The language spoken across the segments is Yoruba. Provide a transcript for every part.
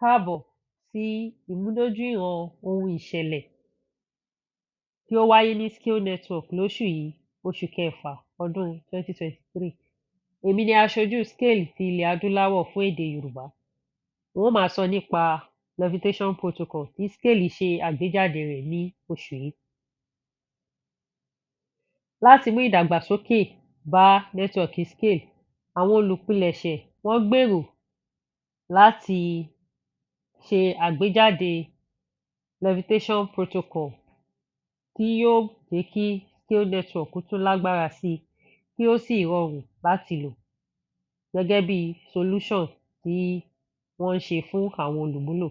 Káàbọ̀ sí ìmúdójúìwọ̀n ohun ìṣẹ̀lẹ̀ tí ó wáyé ní Scale Network lóṣù yìí, oṣù kẹfà ọdún 2023. Èmi ni aṣojú Scale ti ilẹ̀ adúláwọ̀ fún èdè Yorùbá. N ó máa sọ nípa Levitation Protocol tí Scale ṣe àgbéjáde rẹ̀ ní oṣù yìí. Láti mú ìdàgbàsókè bá nẹ́tíwọ́ọ̀kì Scale, àwọn olùpilẹ̀ṣẹ̀ wọ́n gbèrò láti ṣe àgbéjáde Levitation Protocol tí yóò jẹ́ kí Scale Network tún lágbára sí i, kí ó sì rọrùn láti lò gẹ́gẹ́ bí solution tí wọ́n ń ṣe fún àwọn olùmúlò.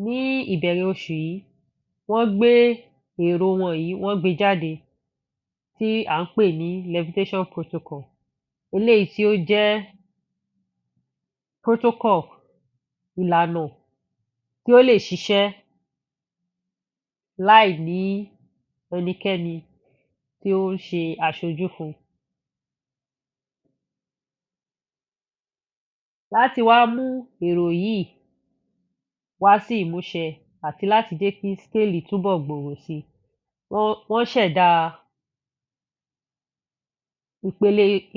Ní ìbẹ̀rẹ̀ oṣù yìí, wọ́n gbé èrò wọn yìí, wọ́n gbé jáde tí à ń pè ní Levitation Protocol. Eléyìí tí ó jẹ́ protocol, ìlànà tí ó lè ṣiṣẹ́ láì ní ẹnikẹ́ni tí ó ń ṣe aṣojú fún. Láti wá mú èrò yìí wá sí ìmúṣẹ àti láti jẹ́ kí Scale túbọ̀ gbòòrò sí, wọ́n ṣẹ̀dá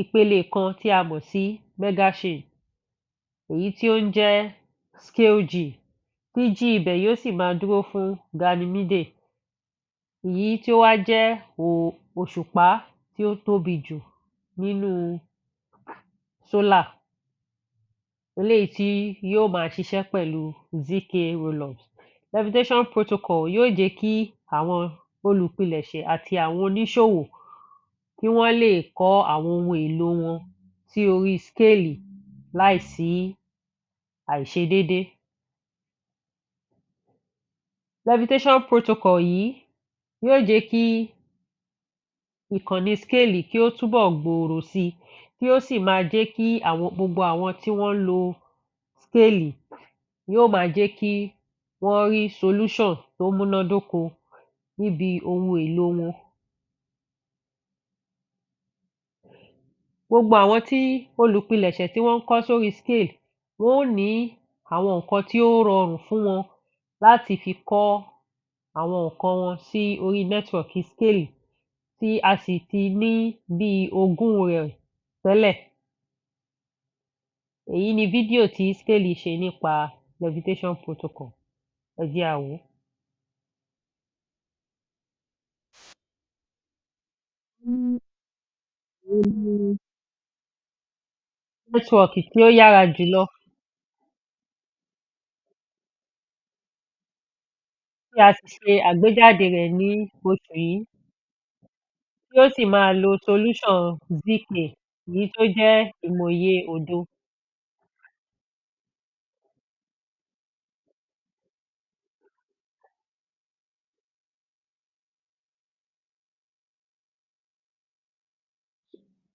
ìpele kan tí a mọ̀ sí Megachain, èyí tí ó ń jẹ́ Scale G, tí G ibẹ̀ yóò sì máa dúró fún Ganymede, èyí tí ó wá jẹ́ òṣùpá tí ó tóbi jù nínú solar, eléyìí tí yóò máa ṣiṣẹ́ pẹ̀lú ZK Rollups. Levitation Protocol yóò jẹ́ kí àwọn olùpilẹ̀ṣẹ̀ àti àwọn oníṣòwò kí wọ́n lè kọ́ àwọn ohun èlò wọn sí orí Scale láìsí àìṣedédé. Levitation Protocol yìí yóò jẹ́ kí ìkànnì Scale kí ó túbọ̀ gbòòrò sí i, kí ó sì máa jẹ́ kí àwọn gbogbo àwọn tí wọ́n ń lo Scale, yóò máa jẹ́ kí wọ́n rí solution tó múnádóko níbi ohun èlò wọn. Gbogbo àwọn tí olùpilẹ̀ṣẹ̀ tí wọ́n ń kọ́ sórí Scale, wọ́n ó ní àwọn nǹkan tí ó rọrùn fún wọn láti fi kọ́ àwọn nǹkan wọn sí orí nẹ́tíwọ́ọ̀kì Scale tí a sì ti ní bíi ogún rẹ̀ tẹ́lẹ̀. Èyí ni fídíò tí Scale ṣe nípa Levitation Protocol. Ẹ jẹ́ á wò ó. Nẹ́tíwọ́ọ̀kì tí ó yára jùlọ tí a sì ṣe àgbéjáde rẹ̀ ní oṣù yìí, tí ó sì máa lo solution ZK, èyí tó jẹ́ ìmòye òdo.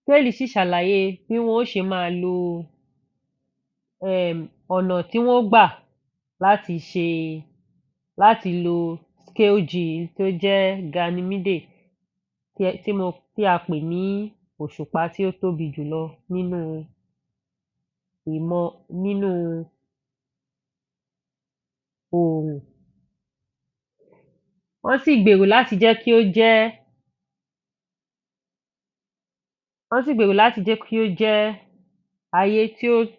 Scale sì ṣàlàyé bí wọ́n ó ṣe máa lo ọ̀nà tí wọ́n ó gbà láti ṣe, láti lo Scale G tó jẹ́ Ganymede tí mo tí a pè ní òṣùpá tí ó tóbi jùlọ nínú ìmọ̀ nínú oòrùn. Wọ́n sì gbèrò láti jẹ́ kí ó jẹ́ wọ́n sì gbèrò láti jẹ́ kí ó jẹ́ ayé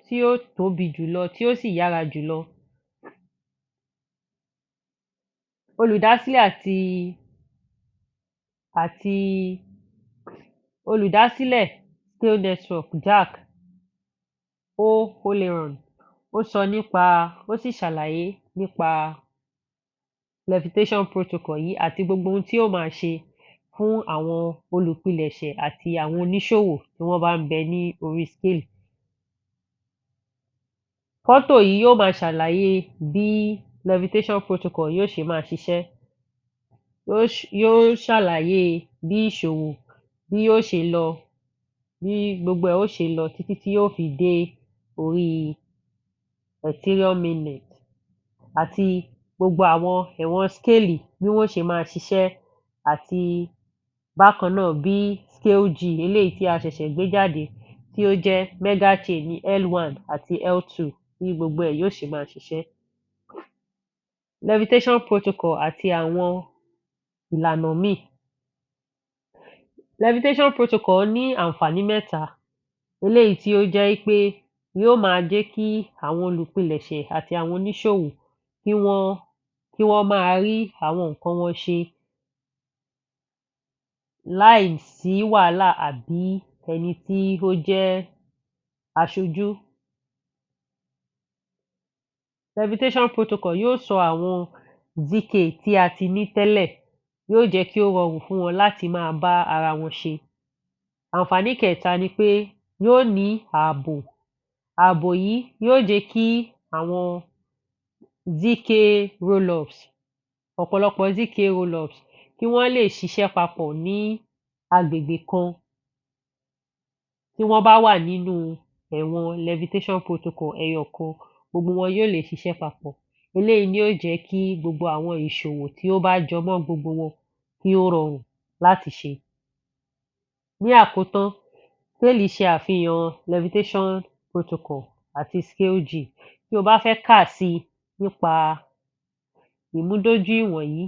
tí ó tóbi jùlọ, tí ó sì yára jùlọ. Olùdásílẹ̀ àti olùdásílẹ̀ Scale Network, Jack O'Holleran, ó sọ nípa, ó sì ṣàlàyé nípa Levitation Protocol yìí àti gbogbo ohun tí ó máa ṣe fún àwọn olùpilẹ̀ṣẹ̀ àti àwọn oníṣòwò tí wọ́n bá ń bẹ ní orí Scale. Fọ́tò yìí yóò máa ṣàlàyé bí Levitation Protocol yóò ṣe máa ṣiṣẹ́. Yóò ṣàlàyé bí ìṣòwò bí yóò ṣe lọ, bí gbogbo ẹ̀ ó ṣe lọ títí tí yóò fi dé orí Ethereum mainnet, àti gbogbo àwọn ẹ̀wọ̀n Scale bí wọ́n ṣe máa ṣiṣẹ́, àti bákan náà bí Scale G eléyìí tí a ṣẹ̀ṣẹ̀ gbé jáde tí ó jẹ́ Megachain ní L1 àti L2 bí Bí gbogbo ẹ̀ yóò ṣe máa ṣiṣẹ́. Levitation Protocol àti àwọn ìlànà míì. Levitation Protocol ní àǹfààní mẹ́ta eléyìí tí ó jẹ́ pé yóò máa jẹ́ kí àwọn olùpilẹ̀ṣẹ̀ àti àwọn oníṣòwò kí wọ́n máa rí àwọn nǹkan wọn ṣe láì sí wàhálà àbí ẹni tí ó jẹ́ aṣojú. Levitation Protocol yóò sọ àwọn ZK tí a ti ní tẹ́lẹ̀, yóò jẹ́ kí ó rọrùn fún wọn láti máa bá ara wọn ṣe. Àǹfààní kẹta ni pé yóò ní ààbò. Ààbò yìí yóò jẹ́ kí àwọn ZK rollups, ọ̀pọ̀lọpọ̀ ZK rollups, kí wọ́n lè ṣiṣẹ́ papọ̀ ní agbègbè kan tí wọ́n bá wà nínú ẹ̀wọ̀n Levitation Protocol ẹyọ kan, gbogbo wọn yóò lè ṣiṣẹ́ papọ̀. Eléyìí ni yóò jẹ́ kí gbogbo àwọn ìṣòwò tí ó bá jọ mọ́ gbogbo wọn kí ó rọrùn láti ṣe. Ní àkótán, Scale ṣe àfihàn Levitation Protocol àti ScaleG. Tí o bá fẹ́ kà sí i nípa ìmúdójúìwọ̀n yìí,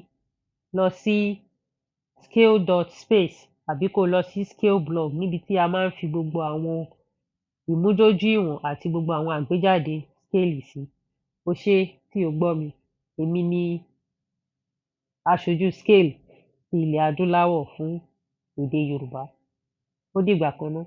lọ sí scale.space àbí kó o lọ sí Scale blog, níbi tí a máa ń fi gbogbo àwọn ìmúdójúìwọ̀n àti gbogbo àwọn àgbéjáde Scale sí. O ṣé tí o gbọ́ mi. Èmi ni aṣojú Scale ti ilẹ̀ Adúláwọ̀ fún èdè Yorùbá. Ó dìgbà kan ná.